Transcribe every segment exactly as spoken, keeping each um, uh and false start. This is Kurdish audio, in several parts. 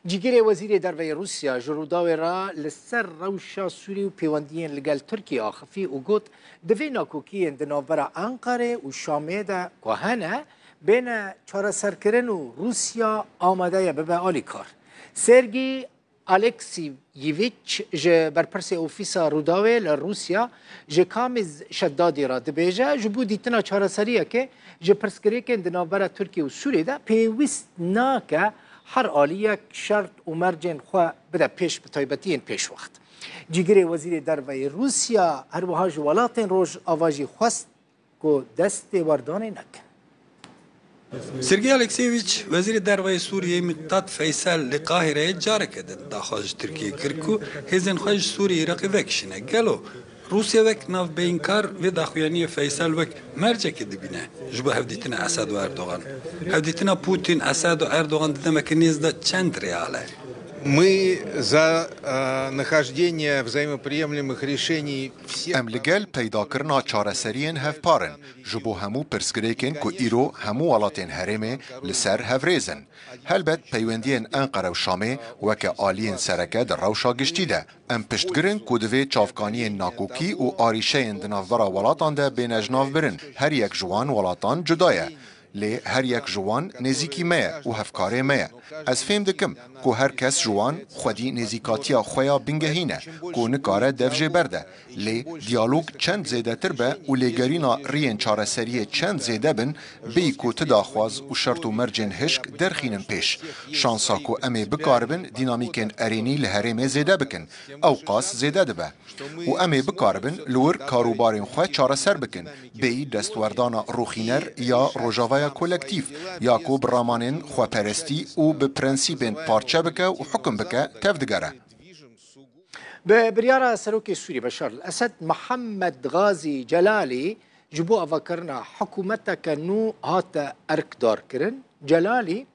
Cîgirê Wezîrê Derve yê Rûsya ji Rûdawê re li ser rewşa Sûrî û pêwendiyên li gel Tirkiyê axifî û got, di vê nakokiyên di navbera Enqerê û Şamê de ku hene, bêne çareserkirin û Rûsya amade ye bibe alîkar. Sergî Aleksîyevîç ji berpirsê Ofîsa Rûdawê li Rûsya ji Kamîz Şeddadî re dibêje, ji bo dîtina çareseriyekê ji pirsgirêkên di navbera Tirkiye û Sûriyê de pêwîst nake her aliyek şert û mercên xwe bide pêş, bi taybetiyên pêşwext. Cîgirê Wezîrê Derve yê Rûsya her wiha ji welatên Rojava jî xwest ku destê werdanê nekin. Sergey Alexeyevîç, Wezîrê Derve yê Sûriyê Miqdad Feysel li Qahireyê careke din daxwaz ji Tirkiyê kir ku hêzên xwe ji Sûriyê Iraqê vekişîne. Gelo Rûsya wek navbeynkar vê daxuyaniyê Feysel wek mercekê dibîne ji bo hevdîtina Esad û Erdogan? Hevdîtina Putin, Esad û Erdogan di demeke nêz de çend real e? Мы за э, нахождение взаимоприемлемых решений всех. Em li gel peydakirina çareseriyên hevpar in ji bo hemû pirsgirêkên ku îro hemû welatên herêmê li ser hevrêz in. Helbet peywendiyên Enqere û Şamê weke aliyên sereke di rewşa giştî de. Em piştgir in ku divê çavkaniyên nakokî û arîşeyên di navbera welatan de bêne ji nav birin. Her yek ji wan welatan cuda ye. Lê her yek ji wan nêzîkî me ye û hevkarê me ye. Ez fêm dikim ku her kes ji wan xwedî nêzîkatiya xwe ya bingehîn e, ku nikare dev jê berde. Lê diyalog çend zêdetir be û lêgerîna riyên çareseriyê çend zêde bin, bêyî ku ti daxwaz û şert û mercên hişk derxînin pêş. Şansa ku em ê bikaribin dînamîkên erênî li herêmê zêde bikin, ewqas zêde dibe. Û em ê bikaribin li wir karûbarên xwe çareser bikin, bêyî destwerdana rûxîner ya rojavaya kolektîf, ya ku bi ramanên xweperestî û bi prensîpên parçe bike û hukum bike, tevdigere. Bi biryara Serokê Sûrî Beşar el-Esed, Mihemed Gazî Celalî ji bo avakirina hikûmeteke nû hate erkdarkirin. Celalî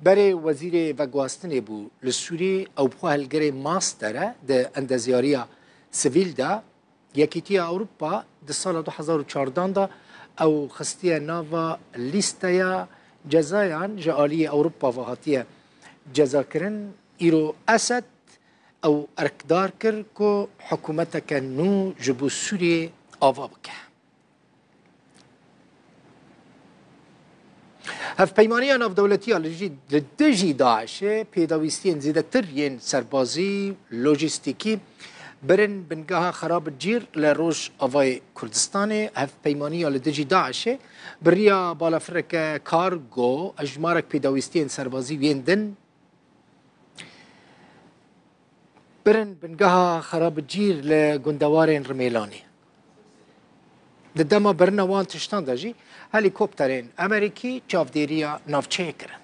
berê wezîrê veguhastinê bû li Sûrî, ew bi xwe hilgirê master e di endezyariya sivîl de. Yekîtiya Ewropa di sala du hezar û çardan de ew xistiye nava lîsteya cezayan ji aliyê Ewropa ve hatiye cezakirin. Îro Esed ew erkdar kir ku hikûmeteke nû ji bo Sûriyê ava bike. Hevpeymaniya navdewletî ya li jî-, li dijî DAIŞê pêdawîstiyên zêdetir yên serbazî, lojîstîkî, birin bingeha xerabicîr li Rojavayê Kurdistanê. Hevpeymaniya li dijî DAIŞê bi riya balafireke kargo, hejmarek pêdawîstiyên serbazî û yên din birin bingeha xerabicîr li gundewarên Rimêlanê. Di dema birina wan tiştan de jî helîkopterên Amerîkî çavdêriya navçeyê kirin.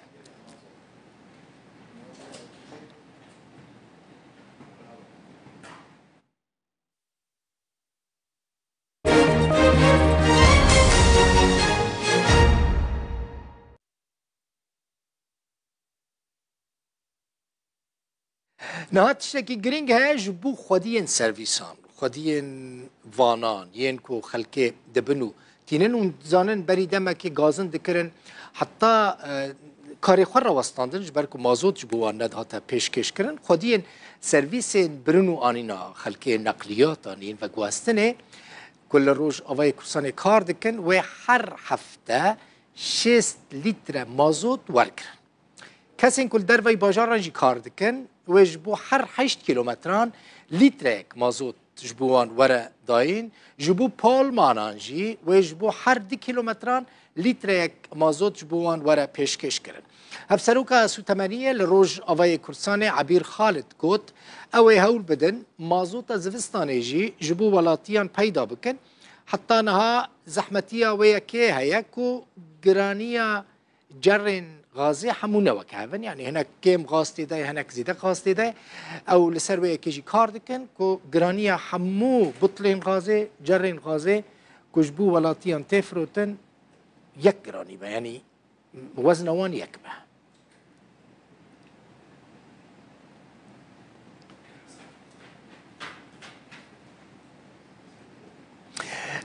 Niha tiştekî girîng heye ji bo xwediyên servîsan, xwediyên vanan, yên ku xelkê dibin û tînin û dizanin berî demekê gazin dikirin, heta, e, karê xwe rawestandin, ji ber ku mazot ji bo wan nedihate pêşkêşkirin. Xwediyên servîsên birin û anîna xelkê, neqliyatan yên veguhestinê ku li Rojavayê Kurdistanê kar dikin, wê her hefte şêst lître mazot wergirin. Kesên ku li derveyî bajaran jî kar dikin, wê ji bo her heşt kîlometran lîtreyek mazot ji bo wan were dayîn, ji bo polmanan jî wê ji bo her du kîlometran lîtreyek mazot ji bo wan were pêşkêş kirin. Hevseroka Sûtemeniyê li Rojavayê Kurdistanê Ebîr Xalid got, ew ê hewl bidin mazota zivistanê jî ji bo welatiyan peyda bikin. Heta niha zehmetiya wê yekê heye ku giraniya cerrên gazê hemû ne weke hev in. Yanî hinek kêm gaz tê de ye, hinek zêde gaz tê de ye. Ew li ser wê yekê jî kar dikin ku giraniya hemû butlên gazê, cerrên gazê ku ji bo welatiyan tê firotin, yek giranî be. Yanî wezna wan yek be.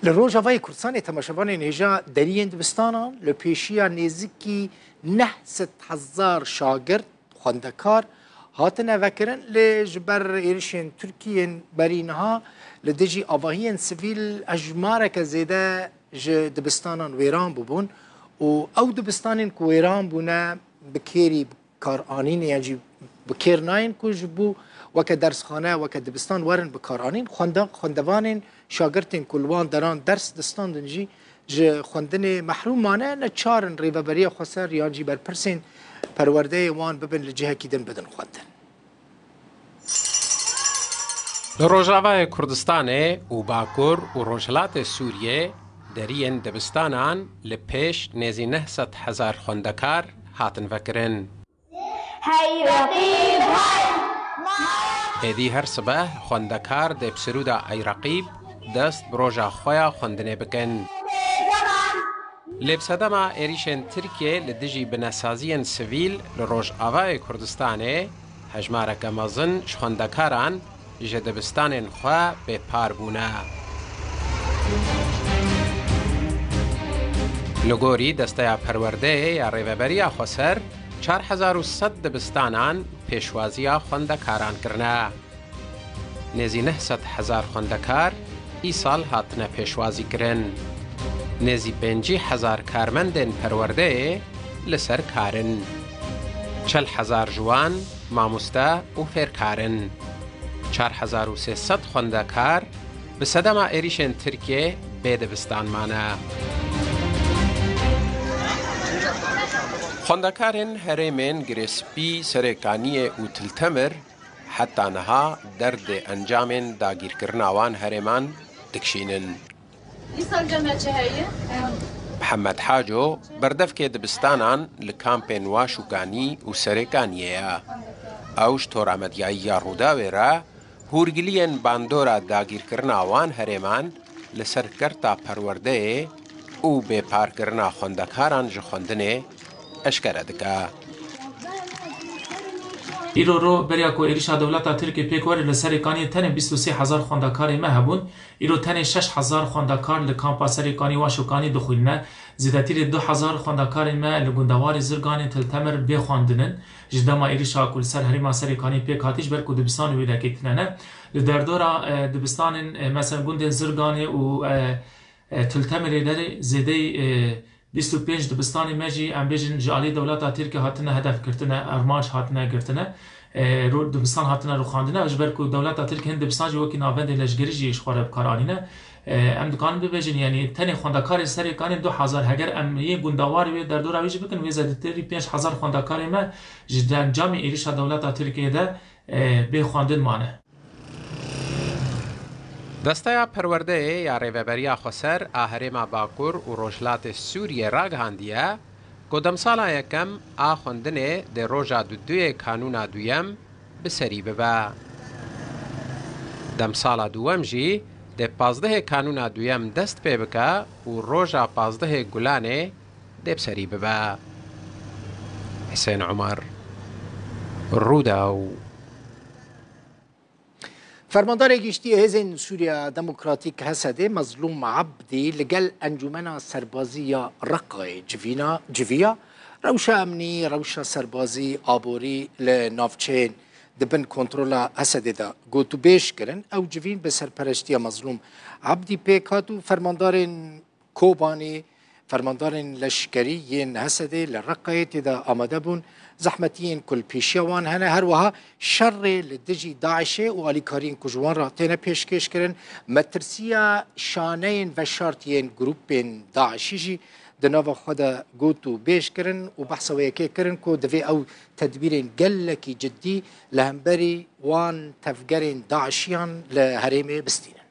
Li Rojavayê Kurdistanê temaşevanên hêja deriyên dibistanan li pêşiya nêzikî neh sed hezar şagirt, xwendekar hatine vekirin, lê ji ber êrişên Tirkiyê yên berî niha li dijî avahiyên sivîl hejmareke zêde ji dibistanan wêran bûbûn û ew dibistanên ku wêran bûne bi kêrî karanîn yan jî bi kêr nayên ku ji bo weke dersxane, weke dibistan werin bikaranîn. Xwenda-, xwendevanên, şagirtên ku li wan deran ders distandin jî ji xwendinê mehrûm mane, neçar in rêveberiya xweser yan jî berpirsên perwerdeyê wan bibin li cihekî din bidin xwendin. Li Rojavayê Kurdistanê û Bakur û Rojhilatê Sûriyê deriyên dibistanan li pêş nêzî neh sed hezar xwendekar hatin vekirin. Hey Reqîb, hey! Êdî her sibeh xwendekar dê bi sirûda Ey Reqîb dest bi roja xwe ya xwendinê bikin. Lê bi sedema êrîşên Tirkiyê li dijî binesaziyên sivîl li Rojavayê Kurdistanê, hejmareke mezin ji xwendekaran ji dibistanên xwe bêpar bûne. Li gorî Desteya Perwerdeyê ya Rêveberiya Xweser, çar hezar û sed dibistanan pêşwaziya xwendekaran kirine. Nêzî neh sed hezar xwendekar îsal hatine pêşwazî kirin. Nêzî pêncî hezar karmendên perwerdeyê li ser kar in. Çel hezar ji wan mamoste û fêrkar in. Çar hezar û sê sed xwendekar bi sedema êrîşên Tirkiyê bê dibistan mane. Xwendekarên herêmên Girêspî, Serêkaniyê û Til Temir heta niha derdê encamên dagîrkirina wan herêman dikişînin. Îsal cem me çi heye? Mihemed Haco berdevkê dibistanan li kampên Waşûkanî û Serêkaniyê ye. Ew ji Tora Medyayî ya Rûdawê re hûrgiliyên bandora dagîrkirina wan herêman li ser kerta perwerdeyê û bêparkirina xwendekaran ji xwendinê eşkere dike. Îro ro beriya ku êrîşa dewleta Tirkiyê pêk were, li Serêkaniyê tenê bîst û sê hezar xwendekarê me hebûn. Îro tenê şeş hezar xwendekar li kampa Serêkanî Waşûkanî dixwînine. Zêdetirê du hezar xwendekarên me li gundewarê Zirganê Til Temir bê xwendin in. Ji dema êrîşa ku li ser herêma Serêkanî pêk hatî, ji ber ku dibistan wê dekê tune ne. Li derdora, e, dibistanên, e, mesela gundên Zirganê û, e, e, Til Temirê derê zêdeyî, e, bîst û pênc dibistanê me jî, em bêjin, ji alî dewleta Tirkiyê hatine hedef girtine, armanc hatine girtine, e, ro-, dibistan hatine rûxandine. Ji ber ku dewleta Tirkiyê hin dibistan jî wekî navendê leşgerî jî ji xwe re bi kar anîne. E, em dikarin bibêjin, yanî tenê xwendekarên Serêkanê du hezar, heger em yê gundewar wê derdora wê jî bikin, wê zêdetirî pênc hezar xwendekarê me ji encamê êrîşa dewleta Tirkiyê de, e, bê xwendin mane. Desteya Perwerdeyê ya Rêveberiya Xweser a Herêma Bakur û Rojhilatê Sûriyê ragihandiye ku demsala yekem a xwendinê dê roja duduyê kanûna duyem bi serî bibe. Demsala duwem jî dê pazdehê kanûna duyem dest pê bike û roja pazdehê Gulanê dê bi serî bibe. Hisên Umar, Rûdaw. Fermandarê Giştî yê Hêzên Sûriya Demokratîk, H S D, Mezlûm Abdî, li gel Encûmena Serbazî ya Reqayê civîna, civiya rewşa emnî, rewşa serbazî, aborî li navçeyên di bin kontrola H S D de gotûbêj kirin. Ew civîn bi serpereştiya Mezlûm Abdî pêk hat û fermandarên Kobanî, fermandarên leşkerî yên H S D li Reqayê tê de amade bûn. Zehmetiyên ku li pêşiya wan hene, her wiha şerê li dijî DAIŞê û alîkariyên ku ji wan re têne pêşkêş kirin, metirsiya şaneyên veşartiyên grûpên DAIŞî jî di nava xwe de got û bêj kirin û behsa wê yekê kirin ku divê ew tedbîrên gelekî cidî li hemberî wan tevgerên DAIŞiyan li herêmê bistînin.